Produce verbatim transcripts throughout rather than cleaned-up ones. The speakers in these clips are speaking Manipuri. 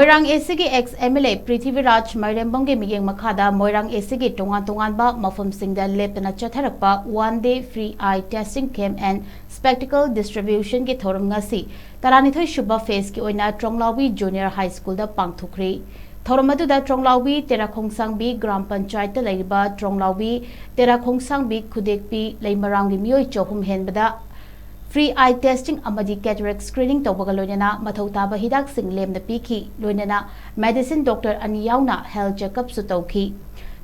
ꯃꯣꯏꯔꯥꯡ ꯑꯦꯁꯤꯒꯤ ex MLA ꯄ꯭ꯔꯤꯊꯤꯕꯤꯔꯥꯖ ꯃꯥꯏꯔꯦꯝꯕꯝꯒꯤ ꯃꯤꯠꯌꯦꯡ ꯃꯈꯥꯗ ꯃꯣꯏꯔꯥꯡ ꯑꯦꯁꯤꯒꯤ ꯇꯣꯉꯥꯟ ꯇꯣꯉꯥꯟꯕ ꯃꯐꯝꯁꯤꯡꯗ ꯂꯦꯞꯇꯅ ꯆꯠꯊꯔꯛꯄ one day free eye testing camp and spectacle distribution ꯒꯤ ꯊꯧꯔꯝ ꯉꯁꯤ ꯇꯔꯥꯅꯤꯊꯣꯏ ꯁꯨꯕ phase ꯀꯤ ꯑꯣꯏꯅ ꯇ꯭ꯔꯣꯡꯂꯥꯎꯕꯤ Junior High School ꯗ ꯄꯥꯡꯊꯣꯛꯈ꯭ꯔꯦ꯫ ꯊꯧꯔꯝ ꯑꯗꯨꯗ ꯇ꯭ꯔꯣꯡꯂꯥꯎꯕꯤ ꯇꯦꯔꯥꯈꯣꯡꯁꯥꯡꯕꯤ ꯒ꯭ꯔꯥꯝ ꯄꯟꯆꯥꯌꯠꯇ ꯂꯩꯔꯤꯕ ꯇ꯭ꯔꯣꯡꯂꯥꯎꯕꯤ, ꯇꯦꯔꯥꯈꯣꯡꯁꯥꯡꯕꯤ, ꯈꯨꯗꯦꯛꯄꯤ, ꯂꯩꯃꯔꯥꯝꯒꯤ ꯃꯤꯑꯣꯏ ꯆꯍꯨꯝ ꯍꯦꯟꯕꯗ free eye testing ꯑꯃꯗꯤ cataract screening ꯇꯧꯕꯒ ꯂꯣꯏꯅꯅ ꯃꯊꯧ ꯇꯥꯕ ꯍꯤꯗꯥꯛꯁꯤꯡ ꯂꯦꯝꯅ ꯄꯤꯈꯤ꯫ ꯂꯣꯏꯅꯅ medicine doctor ꯑꯅꯤ ꯌꯥꯎꯅ health checkup ꯁꯨ ꯇꯧꯈꯤ꯫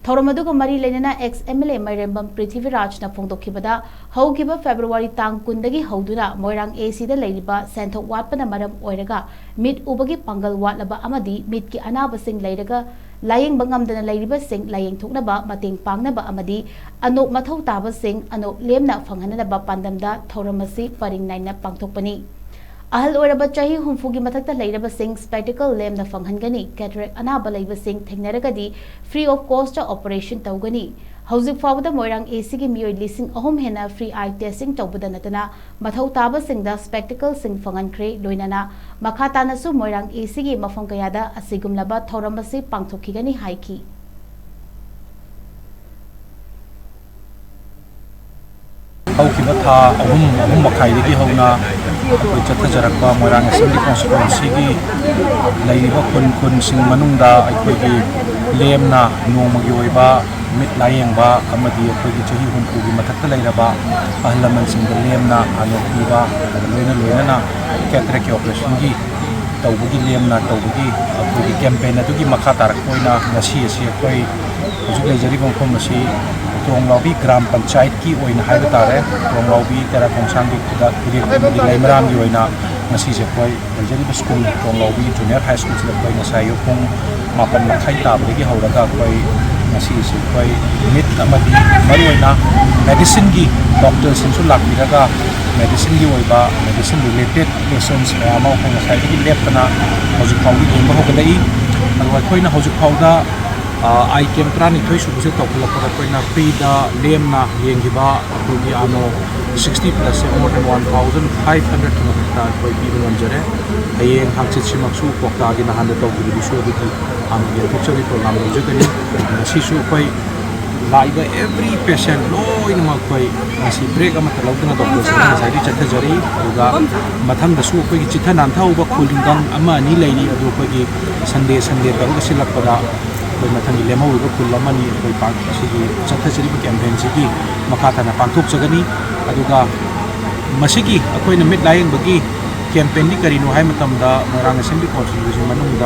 ꯊꯧꯔꯝ ꯑꯗꯨꯒ ꯃꯔꯤ ꯂꯩꯅꯅ ex MLA ꯃꯥꯏꯔꯦꯝꯕꯝ ꯄ꯭ꯔꯤꯊꯤꯕꯤꯔꯥꯖꯅ ꯐꯣꯡꯗꯣꯛꯈꯤꯕꯗ, ꯍꯧꯈꯤꯕ February ꯇꯥꯡ ꯀꯨꯟꯗꯒꯤ ꯍꯧꯗꯨꯅ ꯃꯣꯏꯔꯥꯡ ꯑꯦꯁꯤꯗ ꯂꯩꯔꯤꯕ ꯁꯦꯟꯊꯣꯛ ꯋꯥꯠꯄꯅ ꯃꯔꯝ ꯑꯣꯏꯔꯒ ꯃꯤꯠ ꯎꯕꯒꯤ ꯄꯥꯡꯒꯜ ꯋꯥꯠꯂꯕ ꯑꯃꯗꯤ ꯃꯤꯠꯀꯤ ꯑꯅꯥꯕꯁꯤꯡ ꯂꯩꯔꯒ ꯂꯥꯌꯦꯡꯕ ꯉꯝꯗꯅ ꯂꯩꯔꯤꯕꯁꯤꯡ ꯂꯥꯌꯦꯡꯊꯣꯛꯅꯕ, ꯃꯇꯦꯡ ꯄꯥꯡꯅꯕ ꯑꯃꯗꯤ ꯑꯅꯣꯞ ꯃꯊꯧ ꯇꯥꯕꯁꯤꯡ ꯑꯅꯣꯞ ꯂꯦꯝꯅ ꯐꯪꯍꯟꯅꯕ ꯄꯥꯟꯗꯝꯗ ꯊꯧꯔꯝ ꯑꯁꯤ ꯄꯔꯤꯡ ꯅꯥꯏꯅ ꯄꯥꯡꯊꯣꯛꯄꯅꯤ꯫ ꯑꯍꯜ ꯑꯣꯏꯔꯕ ꯆꯍꯤ ꯍꯨꯝꯐꯨꯒꯤ ꯃꯊꯛꯇ ꯂꯩꯔꯕꯁꯤꯡ spectacle ꯂꯦꯝꯅ ꯐꯪꯍꯟꯒꯅꯤ꯫ Cataract ꯑꯅꯥꯕ ꯂꯩꯕꯁꯤꯡ ꯊꯦꯡꯅꯔꯒꯗꯤ free of cost operation ꯇꯧꯒꯅꯤ꯫ ꯍꯧꯖꯤꯛ ꯐꯥꯎꯕꯗ ꯃꯣꯏꯔꯥꯡ ꯑꯦꯁꯤꯒꯤ ꯃꯤꯑꯣꯏ ꯂꯤꯁꯤꯡ ꯑꯍꯨꯝ ꯍꯦꯟꯅ free eye testing ꯇꯧꯕꯗ ꯅꯠꯇꯅ ꯃꯊꯧ ꯇꯥꯕꯁꯤꯡꯗ spectacle ꯁꯤꯡ ꯐꯪꯍꯟꯈ꯭ꯔꯦ꯫ ꯂꯣꯏꯅꯅ ꯃꯈꯥ ꯇꯥꯅꯁꯨ ꯃꯣꯏꯔꯥꯡ ꯑꯦꯁꯤꯒꯤ ꯃꯐꯝ ꯀꯌꯥꯗ ꯑꯁꯤꯒꯨꯝꯂꯕ ꯊꯧꯔꯝ ꯑꯁꯤ ꯄꯥꯡꯊꯣꯛꯈꯤꯒꯅꯤ ꯍꯥꯏꯈꯤ꯫ ꯍꯧꯈꯤꯕ ꯊꯥ ꯑꯍꯨꯝ, ꯑꯍꯨꯝ ꯃꯈꯥꯏꯗꯒꯤ ꯍꯧꯅ ꯑꯩꯈꯣꯏ ꯆꯠꯊꯖꯔꯛꯄ ꯃꯣꯏꯔꯥꯡ Assembly Constituency ꯒꯤ ꯂꯩꯔꯤꯕ ꯈꯨꯟ, ꯈꯨꯟꯁꯤꯡ ꯃꯅꯨꯡꯗ ꯑꯩꯈꯣꯏꯒꯤ ꯂꯦꯝꯅ ꯅꯣꯡꯃꯒꯤ ꯑꯣꯏꯕ ꯃꯤꯠ ꯂꯥꯌꯦꯡꯕ ꯑꯃꯗꯤ ꯑꯩꯈꯣꯏꯒꯤ ꯆꯍꯤ ꯍꯨꯝꯐꯨꯒꯤ ꯃꯊꯛꯇ ꯂꯩꯔꯕ ꯑꯍꯜ ꯂꯃꯟꯁꯤꯡꯗ ꯂꯦꯝꯅ ꯑꯅꯣꯞ ꯄꯤꯕ, ꯑꯗꯨꯒ ꯂꯣꯏꯅ ꯂꯣꯏꯅꯅ cataract ꯀꯤ operation ꯒꯤ ꯇꯧꯕꯒꯤ, ꯂꯦꯝꯅ ꯇꯧꯕꯒꯤ ꯑꯩꯈꯣꯏꯒꯤ campaign ꯑꯗꯨꯒꯤ ꯃꯈꯥ ꯇꯥꯔꯛꯄ ꯑꯣꯏꯅ ꯉꯁꯤ ꯑꯁꯤ ꯑꯩꯈꯣꯏ ꯍꯧꯖꯤꯛ ꯂꯩꯖꯔꯤꯕ ꯃꯐꯝ ꯑꯁꯤ ꯇ꯭ꯔꯣꯡꯂꯥꯎꯕꯤ ꯒ꯭ꯔꯥꯝ ꯄꯟꯆꯥꯌꯠꯀꯤ ꯑꯣꯏꯅ ꯍꯥꯏꯕ ꯇꯥꯔꯦ, ꯇ꯭ꯔꯣꯡꯂꯥꯎꯕꯤ, ꯇꯦꯔꯥꯈꯣꯡꯁꯥꯡꯕꯤ, ꯈꯨꯗꯦꯛ ꯑꯃꯗꯤ ꯂꯩꯃꯔꯥꯝꯒꯤ ꯑꯣꯏꯅ ꯉꯁꯤꯁꯦ ꯑꯩꯈꯣꯏ ꯂꯩꯖꯔꯤꯕ ꯁ꯭ꯀꯨꯜ, ꯇ꯭ꯔꯣꯡꯂꯥꯎꯕꯤ Junior High School ꯁꯤꯗ ꯑꯩꯈꯣꯏ ꯉꯁꯥꯏ ꯑꯌꯨꯛ ꯄꯨꯡ ꯃꯥꯄꯟ ꯃꯈꯥꯏ ꯇꯥꯕꯗꯒꯤ ꯍꯧꯔꯒ ꯑꯩꯈꯣꯏ ꯉꯁꯤꯁꯦ ꯑꯩꯈꯣꯏ ꯃꯤꯠ ꯑꯃꯗꯤ ꯃꯔꯨꯑꯣꯏꯅ medicine ꯒꯤ doctor ꯁꯤꯡꯁꯨ ꯂꯥꯛꯄꯤꯔꯒ medicine ꯒꯤ ꯑꯣꯏꯕ, medicine related questions ꯃꯌꯥꯝ ꯑꯃ ꯑꯩꯈꯣꯏ ꯉꯁꯥꯏꯗꯒꯤ ꯂꯦꯞꯇꯅ ꯍꯧꯖꯤꯛ ꯐꯥꯎꯒꯤ ꯌꯦꯡꯕ ꯍꯧꯒꯠꯂꯛꯏ꯫ ꯑꯗꯨꯒ ꯑꯩꯈꯣꯏꯅ ꯍꯧꯖꯤꯛ ꯐꯥꯎꯗ, ꯑ, eye camp ꯇꯔꯥꯅꯤꯊꯣꯏ ꯁꯨꯕꯁꯦ ꯇꯧꯈꯠꯂꯛꯄꯗ ꯑꯩꯈꯣꯏꯅ free ꯗ ꯂꯦꯝꯅ ꯌꯦꯡꯈꯤꯕ ꯑꯩꯈꯣꯏꯒꯤ ꯑꯅꯣꯞ, Sixty plus ꯁꯦ more than one thousand five hundred ꯀꯤ ꯃꯊꯛꯇ ꯑꯩꯈꯣꯏ ꯄꯤꯕ ꯉꯝꯖꯔꯦ꯫ ꯍꯌꯦꯡ ꯍꯪꯆꯤꯠꯁꯤꯃꯛꯁꯨ ꯀ꯭ꯋꯥꯛꯇꯥꯒꯤ ꯅꯍꯥꯟꯗ ꯇꯧꯈꯤꯕꯗꯨꯁꯨ ꯑꯗꯨꯒꯤ ꯍꯥꯟꯅ ꯌꯦꯟꯊꯣꯛꯆꯕꯒꯤ program ꯂꯧꯖꯒꯅꯤ꯫ ꯉꯁꯤꯁꯨ ꯑꯩꯈꯣꯏ ꯂꯥꯛꯏꯕ every patient ꯂꯣꯏꯅꯃꯛ ꯑꯩꯈꯣꯏ ꯉꯁꯤ break ꯑꯃꯠꯇ ꯂꯧꯗꯅ doctor ꯁꯤꯡꯅ ꯉꯁꯥꯏꯗꯒꯤ ꯆꯠꯊꯖꯔꯤ꯫ ꯑꯗꯨꯒ ꯃꯊꯪꯗꯁꯨ ꯑꯩꯈꯣꯏꯒꯤ ꯆꯤꯠꯊ ꯅꯥꯟꯊꯍꯧꯕ ꯈꯨꯜ ꯅꯨꯡꯒꯪ ꯑꯃ ꯑꯅꯤ ꯂꯩꯔꯤ, ꯑꯗꯨ ꯑꯩꯈꯣꯏꯒꯤ Sunday Sunday ꯇꯧꯔꯒ ꯁꯤꯜꯂꯛꯄꯗ ꯑꯩꯈꯣꯏ ꯃꯊꯪꯒꯤ ꯂꯦꯝꯍꯧꯔꯤꯕ ꯈꯨꯜ ꯑꯃꯅꯤ ꯑꯩꯈꯣꯏ ꯄꯥꯡ-, ꯑꯁꯤꯒꯤ ꯆꯠꯊꯖꯔꯤꯕ campaign ꯁꯤꯒꯤ ꯃꯈꯥ ꯇꯥꯅ ꯄꯥꯡꯊꯣꯛꯆꯒꯅꯤ꯫ ꯑꯗꯨꯒ ꯃꯁꯤꯒꯤ ꯑꯩꯈꯣꯏꯅ ꯃꯤꯠ ꯂꯥꯌꯦꯡꯕꯒꯤ campaign ꯗꯤ ꯀꯔꯤꯅꯣ ꯍꯥꯏꯕ ꯃꯇꯝꯗ, ꯃꯣꯏꯔꯥꯡ Assembly Constituency ꯃꯅꯨꯡꯗ